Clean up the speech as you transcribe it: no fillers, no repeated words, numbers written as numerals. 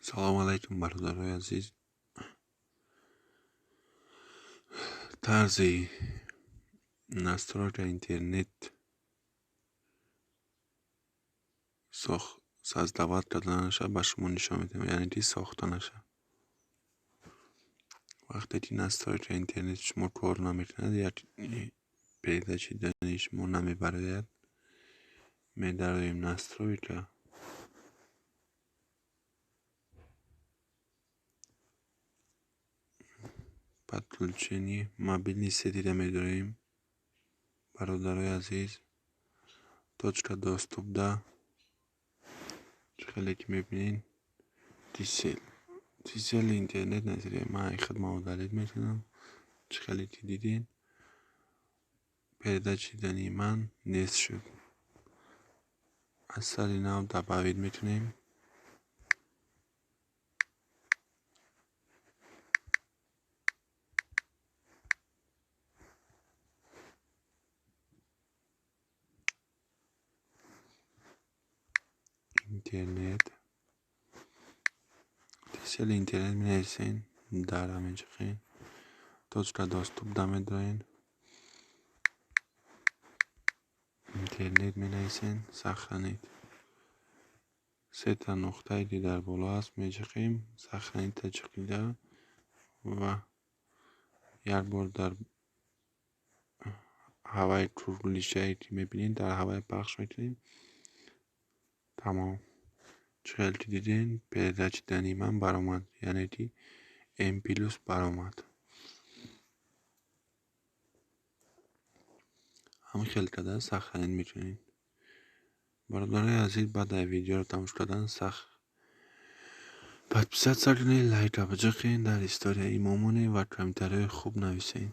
Салом алайкум, бародарои азиз. Тарзи настройка интернет создавать карданаша ба шумо нишон медиҳам, яъне ки сохтанаша. Вақте ки настройка интернети шумо кор намекунад, як передачи дани шумо намебарояд, медароем настройка, подключение мобильной сетиро медорем. Бародарои азиз, точка доступ да хеле ки мебинед, Тисел интернет назире ман хидма удалить мекунам. Чӣ хеле ки дидед, передачи дани ман нест шуд. Аз сари нав добавить мекунем. Интернет, Тисел интернет менависен, дара мечиқен, точка доступ да медорен, интернет менависен, сохранить. Сета нуқтае ки дар боло аст мечиқем, сохранить чиқида ва як бор дар ҳаваи круглишае ки мебинед, дар ҳаваи пахш мекунем. Тамом. Чӣ хел ки дидед, передачи дани ман баромад, яъне ки М плюс баромад. Ҳамин хел карда сохранить мекунед. Бародарои азиз, баъд аз видеоро тамошо кардан сахт подписаться кунед, лайка биҷиқед, дар историяи мо монед ва комментарияҳои хуб нависед.